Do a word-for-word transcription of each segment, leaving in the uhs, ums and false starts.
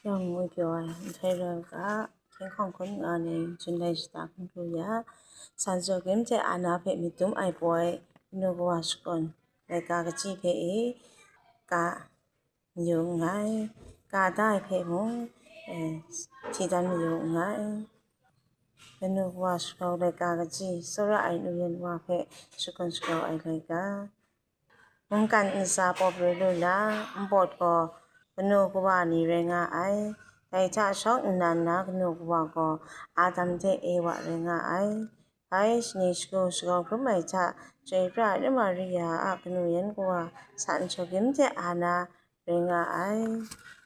Yawng ngu pyaw ai nhtoi rau ga, hkying hkawng hkun nga ai ni, Jun lai shata hkun pru ya, san zaw grim hte ana hpe myit dum ai poi, kanu kawa shakawn laika kachyi hpe e, ka mayu nngai, ka da ai hpe mung, eh, hti dan mayu nngai. Kanu kawa shakau laika kachyi, tsawra ai nu yan wa hpe shakawn shakau ai laika. Mungkan ntsa paw pru lu na, npawt gaw kanu kawa ni rai nga ai. Dai hta shawng nnan na kanu kawa gaw Adam hte Ewa rai nga ai. Bai shani shagu shakau hkrum ai hta, chyoi pra ai Maria a kanu yan kawa san zaw grim hte ana rai nga ai.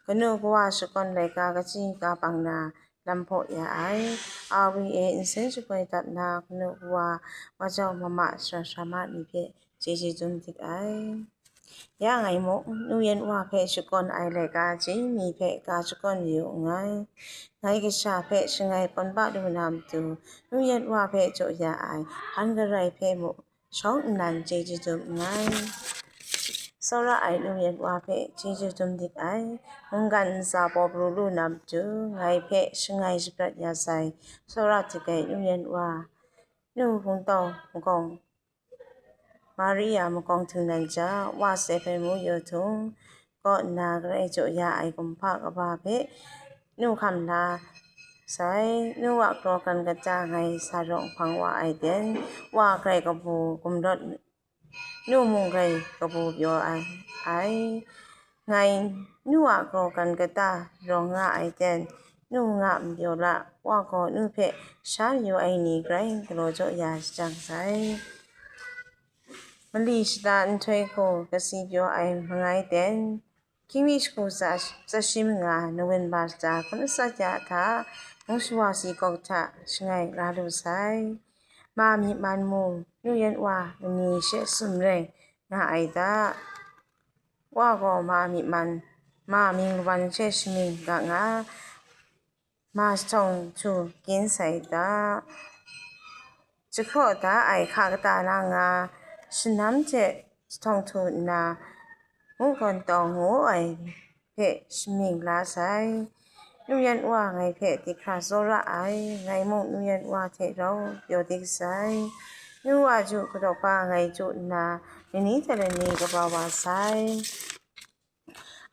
Kanu kawa shakawn laika kachyi ka bang na lam hpaw ya ai. A wi e nsen shagoi dap na kanu kawa, wa jau mama sara sara ma ni hpe chyeju dum dik ai. Ya ngai mung, nu yan wa hpe shakawn ai laika chyeju mi hpe ka shakawn yu nngai. Ngai kasha hpe shangai pawn ba lu na matu, nu yan wa hpe jaw ya ai hpan garai hpe mu, shawng nnan chyeju dum nngai. Tsawra ai nu yan wa hpe chyeju dum dik ai. Mungkan ntsa paw pru lu na matu, ngai hpe shangai shaprat ya sai, tsawra dik ai nu yan wa, nu hpung tau magawng, Maria magawng htingnan ja, wa Stefan mu yu htung kaw nna, Karai jaw ya ai kumhpa kaba hpe nu hkam la sai, nu a kraw kan kata ngai sa rawng hpang wa ai ten, wa grai kabu gumlawt, nu mung grai kabu pyaw ai, ai. Ngai nu a kraw kan kata rawng nga ai ten, nu nga n pyaw la, wa gaw nu hpe sha yu ai ni grai galaw jaw ya shajang sai. Mali shata nhtoi hku kasi pyaw ai mangai ten, hkying mi shagu tsa, tsa shi manga November shata hkun asak ya hta, mung shawa si kawk hta shangai la lu sai. Ma myi man mu, nu yan wa mani she sum rai nga ai ta? Wa gaw ma myi man, ma ming lawan she shamying ga nga, ma jahtawng htu gin sai ta? Jahkraw da ai hka kata na nga, shanam hte jahtawng htu nna, mungkan tawng ngu ai hpe shamying la sai. Nu yan wa ngai hpe dihkra tsawra ai, ngai mung nu yan wa hte rau pyaw dik sai. Nu a ju gadawpa ngai chyu nna, lani hte lani kaba wa sai.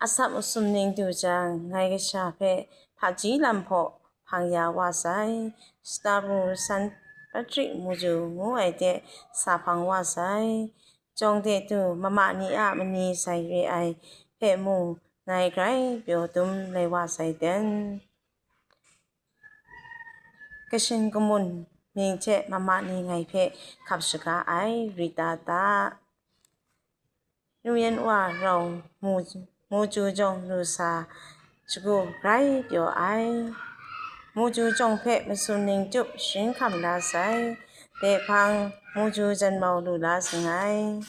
Asak masum ning du jang, ngai kasha hpe hpaji lam hpaw hpang ya wa sai. Shata pru San Patrick muju ngu ai de sa hpang wa sai. Jawng de du mama ni a mani sai re ai hpe mu, ngai grai pyaw dum lai wa sai ten. Kashin kamun mying hte mama ni ngai hpe hkap shaga ai Rita ta. Nu yan wa rau mu, muju jawng lu sa shagu grai pyaw ai. Muju jawng hpe masum ning tup sharin hkam la sai. Dai hpang muju jan mau lu la sangai.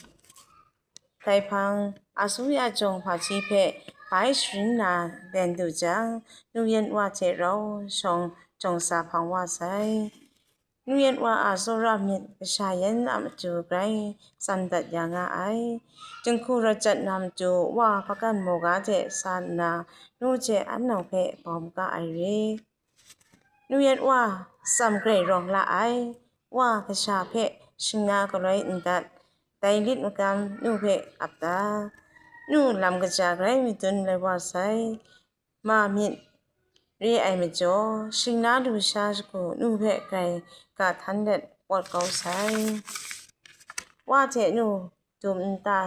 Dai hpang, asuya jawng hpaji hpe bai sharin na den du jang, nu yan wa hte rau shawng jawng sa hpang wa sai. Nu yan wa a tsawra myit kasha yan a matu grai tsam dat ya nga ai. Dinghku rat jat na matu wa hpakan mawga hte sa nna, nu hte an nau hpe bawm ga ai re. Nu yan wa tsam grai rawng la ai. Wa kasha hpe shingna galoi n dat, dai lit magam nu hpe ap ta? Nu lam kaja grai madun lai wa sai. Ma myit re ai majaw, shingna lusha shagu nu hpe grai ga htan let pawt kau sai. Wa hte nu dum nta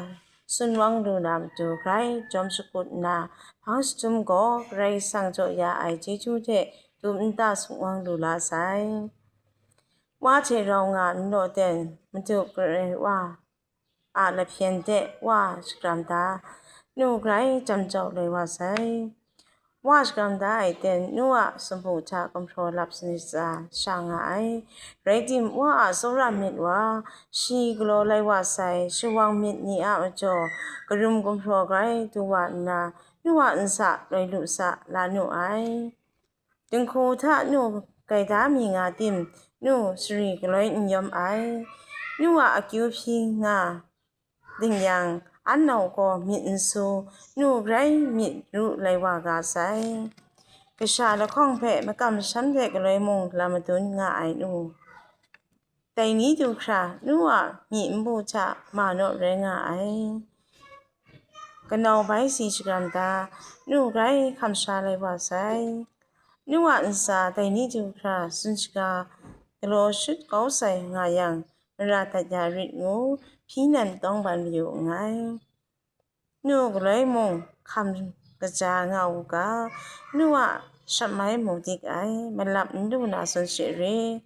sunwang lu na matu grai jawm shakut nna, hpang jahtum gaw Karai Kasang jaw ya ai chyeju hte dum nta sunwang lu la sai. Wa hte rau nga nlaw ten, Madu Karai Wa a lahpyen de wa shakram da, nu grai jam jau lai wa sai. Wa shakram da ai ten, nu a sumpu hta gumhpraw lap sanit tsa sha nga ai. Rai tim, wa a tsawra myit wa, shi galaw lai wa sai, shawang myit ni a majaw, karum gumhpraw grai du wa nna, nu a nsa loi lu sa la nu ai. Dinghku hta nu gaida mi nga tim, nu sari galoi n yawm ai. Nu a akyu hpyi nga ding yang, an nau gaw myit n su, nu grai myit ru lai wa ga sai. Kasha lahkawng hpe makam masham hte galoi mung lam madun nga ai nu, dai ni du hkra nu a myi nbu hta ma naw rai nga ai. Kanau bai si shakram da, nu grai hkam sha lai wa sai. Nu a ntsa dai ni du hkra tsun shaga galaw shut kau sai nga yang, mara dat ya rit ngu hpyi nan tawng ban mayu nngai. Nu galoi mung hkam kaja nga u ga, nu a shap mai mung dik ai, malap n lu na tsun share,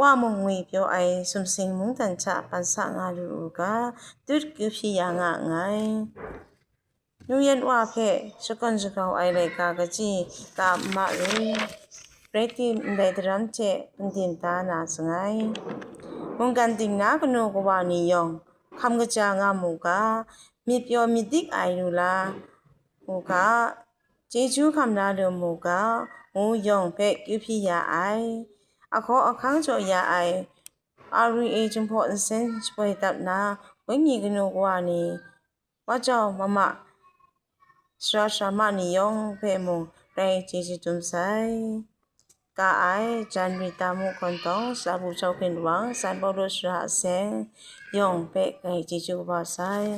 wa mung ngwi pyaw ai sumsing mungdan hta ban sa nga lu u ga, tut kyu hpyi ya nga nngai. Nu yan wa hpe shakawn shakau ai laika kaji ka n ma re, Grai tim ndai daram hte pandim da na sangai. Mungkan ting na kanu kawa ni yawng hkam kaja nga mu ga, myit pyaw myit dik ai lu la u ga, chyeju hkam la lu mu ga, ngu yawng hpe kyu hpyi ya ai. Ahkaw ahkang jaw ya ai, R U A Jinghpaw Nsen shapoi dap na, wenyi kanu kawa ni, wa jau mama, sara sara ma ni yawng hpe mung grai chyeju dum sai. Ka ai, Jan Rita Mu Hkawn Tawng, Sara Bu Chau Hkin Wang, San Pawlu Sara Aseng yawng hpe grai chyeju kaba sai.